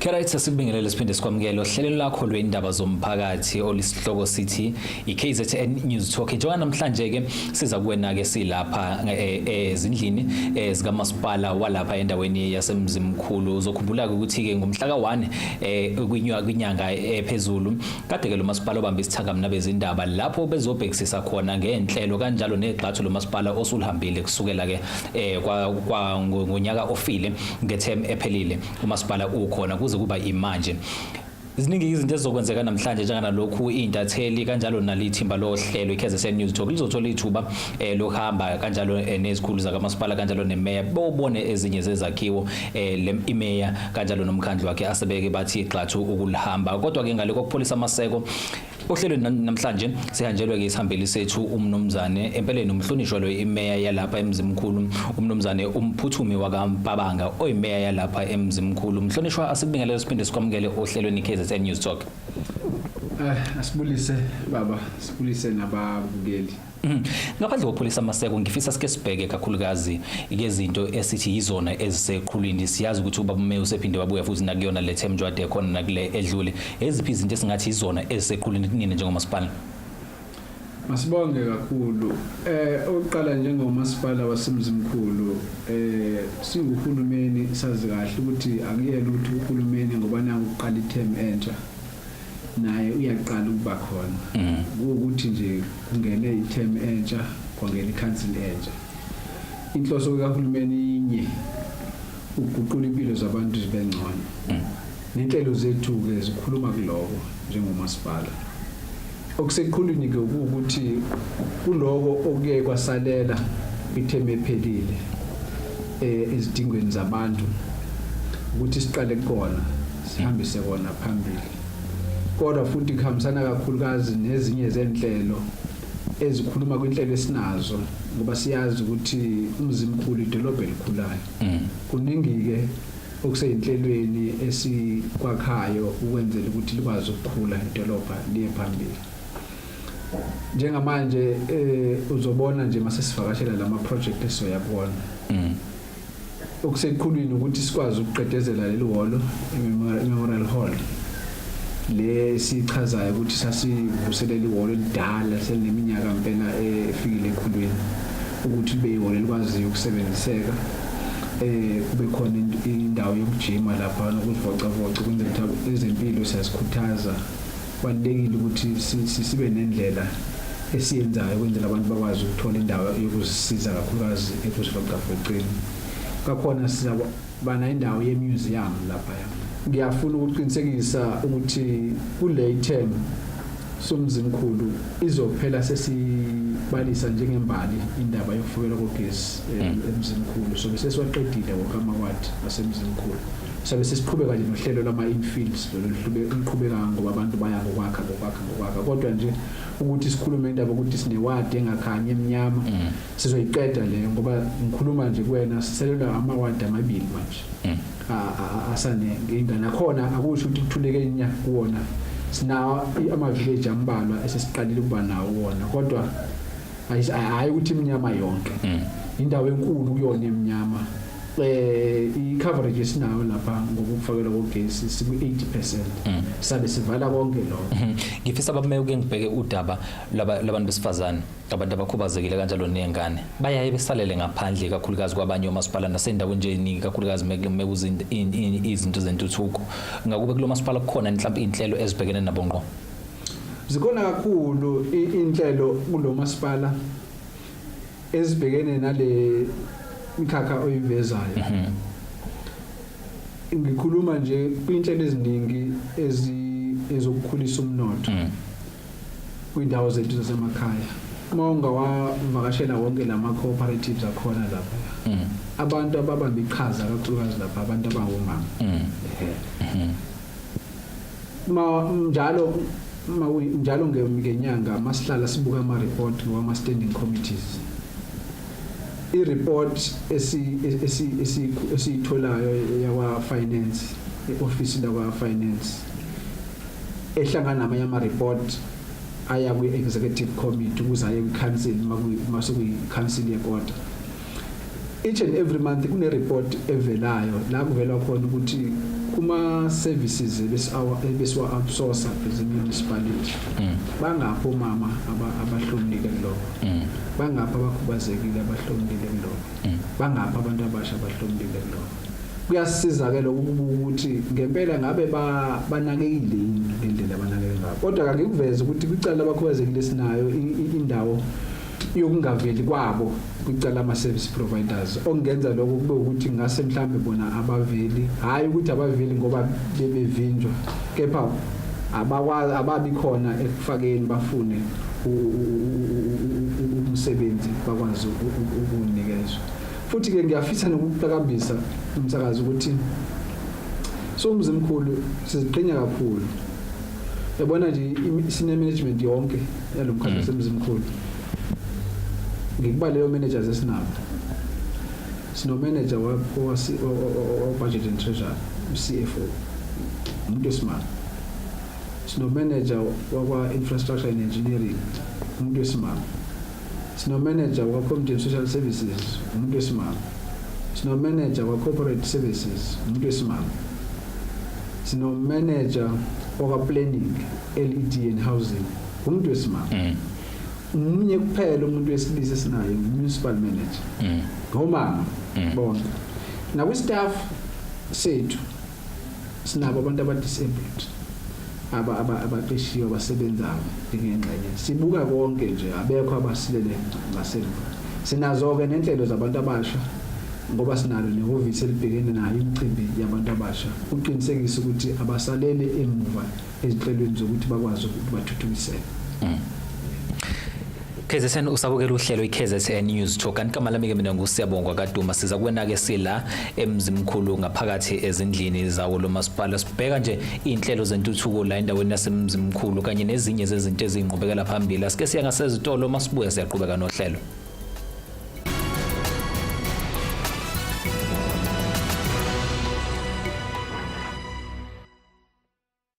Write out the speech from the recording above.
Right, sikubingelele siphinde sikwamukele ohlelweni lakho lwendaba zomphakathi olisihloko sithi iKZN News Talk. Njengoba namhlanje ke siza kuwena ke silapha ezindlini zikamasipala walapha endaweni yaseMzimkhulu. Uzokhumbula ke ukuthi ke ngomhla ka1 kwinyanga ephezulu kade ke lo masipala obamba isithangami nabezindaba lapho bezobhekisisa khona ngenhlelo kanjalo negxathu lo masipala osulihambile kusukela ke kwa ngonyaka ofile nge-term ephelile umasipala ukhona kuze kuba imanje. Ziningi izinto ezizokwenzeka namhlanje njenganalokhu iy'ntatheli kanjalo nalithimba lohlelo i-KZN News Talk lizothola ithuba lokuhamba kanjalo nezikhulu zakamasipala kanjalo nemeya bobone ezinye zezakhiwo le imeya kanjalo nomkhandlu wakhe asebeke bathi gxathu ukulihamba. Kodwa-ke ngale kokupholisa amaseko ohlelweni namhlanje sihanjelwe ke isihambeli sethu umnumzane, empeleni umhlonishwa lo imeya yalapha eMzimkhulu, umnumzane uMphuthumi wakaMpabanga oyimeya yalapha eMzimkhulu. Mhlonishwa, asikubingelele siphinde sikwamukele ohlelweni KZN News Talk. Asibulise baba, sibulise nababukeli. Ngaphandle kokupholisa amaseko, ngifisa sike sibheke kakhulukazi kezinto esithi yizona eziseqhulwini. Siyazi ukuthi ubaba uMeya usephinde wabuya futhi nakuyona le term njengoba khona nakule edlule. Eziphi izinto esingathi yizona eziseqhulwini kunini njengomasipala? Masibonge kakhulu. Oqala njengomasipala waseMzimkhulu, singuhulumeni sazi kahle ukuthi akuyena ukuthi uhulumeni ngoba nangu uqala i-term entsha naye uyaqala ukuba khona. Kuwukuthi nje kungene i-term entsha, kwangena ikhansili entsha. Inhloso kahulumeni inye, ukuguqula impilo zabantu zibe ngcono. Nenhlelo zethu ke zikhuluma kuloko njengomasipala. Okuseqhulwini ke ukuthi kuloko okuye kwasalela kwithemu ephelile ezidingweni zabantu ukuthi siqale kukona sihambise kona phambili, kodwa futhi kuhambisana kakhulukazi nezinye zenhlelo ezikhuluma kwinhlelo esinazo ngoba siyazi ukuthi uMzimkhulu idolobha elikhulayo. Kuningi ke okuseyinhlelweni esikwakhayo ukwenzela ukuthi likwazi ukukhula idolobha liye phambili. Njengamanje uzobona nje mase sivakashela lama project esizoya kuwona. Okuseqhulwini ukuthi sikwazi ukuqedezela leli hholo, i-Memorial Hall le sichazayo ukuthi sasivuselela ihholo elidala selineminyaka mpela efikile ekhulwini ukuthi libe ihholo elikwaziyo ukusebenziseka, kube khona indawo yokujima lapha nokuzivocavoca ukwenzela ukuthi ezempilo siyazikhuthaza. Kubalulekile ukuthi sibe nendlela esiyenzayo ukwenzela abantu bakwazi ukuthola indawo yokuzisiza kakhulukazi ekuzivocavoceni. Kakhona sizaba indawo ye-museum lapha. Ngiyafuna ukuqinisekisa ukuthi kule term soMzimkhulu izophela sesibalisa njengembali indaba yokufakelwa kogesi eMzimkhulu. So bese siwaqedile wonke amawadi aseMzimkhulu. Sabe sesiqhubeka nje nohlelo lwama-infills lolu luqhubeka ngoba abantu baya ngokwakha ngokwakha ngokwakha, kodwa nje ukuthi sikhulume indaba ukuthi sinewadi engakhanyi emnyama, sizoyiqeda leyo ngoba ngikhuluma nje kuwena siselelwa amawadi amabili manje asanenkinga nakhona. Akusho ukuthi kuthuleke nya kuwona, sinawo ama-village ambalwa esesiqalile ukuba nawo wona, kodwa hayi ukuthi imnyama yonke indawo enkulu kuyona emnyama. I-coverage esinayo lapha ngokufakelwa kogesi siku-80%, sabe sivala konke lokho. Ngifisa babume uke ngibheke udaba labantu besifazane, abantu abakhubazekile kanjalo ney'ngane. Bayaye besalele ngaphandle kakhulukazi kwabanye omasipala nasendaweni nje eningi kakhulukazi mekuza izinto zentuthuko. Ngakube kulo masipala kukhona mhlawumbe iy'nhlelo ezibhekene nabo ngqo? Zikhona kakhulu inhlelo kulo masipala ezibhekene nale mikhakha oyivezayo. Ngikhuluma nje kwinhlelo eziningi ezokukhulisa umnotho kwindawo zethu zasemakhaya. Uma ungawavakashela wonke lama cooperatives akhona lapha, abantu ababamba iqhaza kakhulukazi lapha abantu abangomama. Ma njalo ma njalo ngenyanga masihlala sibuka ama report ngama standing committees, i-report esi esi esiyitholayo yakwa finance, e-office lakwa finance, ehlangana namanye ama report aya kwi-executive committee ukuze aye kwi-council mase kuyi-council yekota. Each and every month kune report evelayo la kuvelwa khona ukuthi Kuma services ebesiwa outsource as a municipality, bangaphi omama abahlomulile kuloko? Bangaphi abakhubazekile abahlomulile kuloko? Bangaphi abantu abasha abahlomulile kuloko? Kuyasiza ke lokho ukubuka ukuthi ngempela ngabe banakekile yini ngendlela abanakeke ngayo. Kodwa akangikuveze ukuthi kwicala labakhubazekile sinayo indawo yokungaveli kwabo kwicala lama-service providers, okungenza lokho kube ukuthi ngase mhlambe bona abaveli, hhayi ukuthi abaveli ngoba bebevinjwa, kepha abakwazi, ababi khona ekufakeni bafune umsebenzi bakwazi ukuwunikezwa. Futhi-ke ngiyafisa nokuqhakambisa, umsakazi, ukuthi soMzimkhulu siziqhenya kakhulu. Yabona nje, sine management yonke yalo mkhandlu waseMzimkhulu. Ngikuba leyo managers esinabo, sino manager wa budget and treasury, CFO, umuntu wesimame. Sino manager wakwa infrastructure and engineering, umuntu wesimame. Sino manager wakwa community and social services, umuntu wesimame. Sino manager wa corporate services, umuntu wesimame. Sino manager wakwa planning, LED and housing, umuntu wesimame. Umunye kuphela umuntu wesilisa esinaye, municipal manager. Ngomama bonke. Nakwi staff sethu sinabo abantu aba disabled abaqeshiwe, abasebenzayo njengengxenye. Sibuka konke nje, abekho abasilele ngasemva. Sinazo-ke nenhlelo zabantu abasha, ngoba sinalo nehhovisi elibhekene nayo imicimbi yabantu abasha, uqinisekisa ukuthi abasalele emuva ezinhlelweni zokuthi bakwazi ukuthi bathuthukiseke. KZN, usabukela uhlelo iKZN News Talk, kanti igama lami ke mina nguSiyabonga kaDuma. Siza kuwena ke sila eMzimkhulu, ngaphakathi ezindlini zawo lo masipala. Sibheka nje inhlelo zentuthuko la endaweni yaseMzimkhulu kanye nezinye zezinto ezingqubekela phambili. Asike siya ngasezitolo, masibuya siyaqhubeka nohlelo.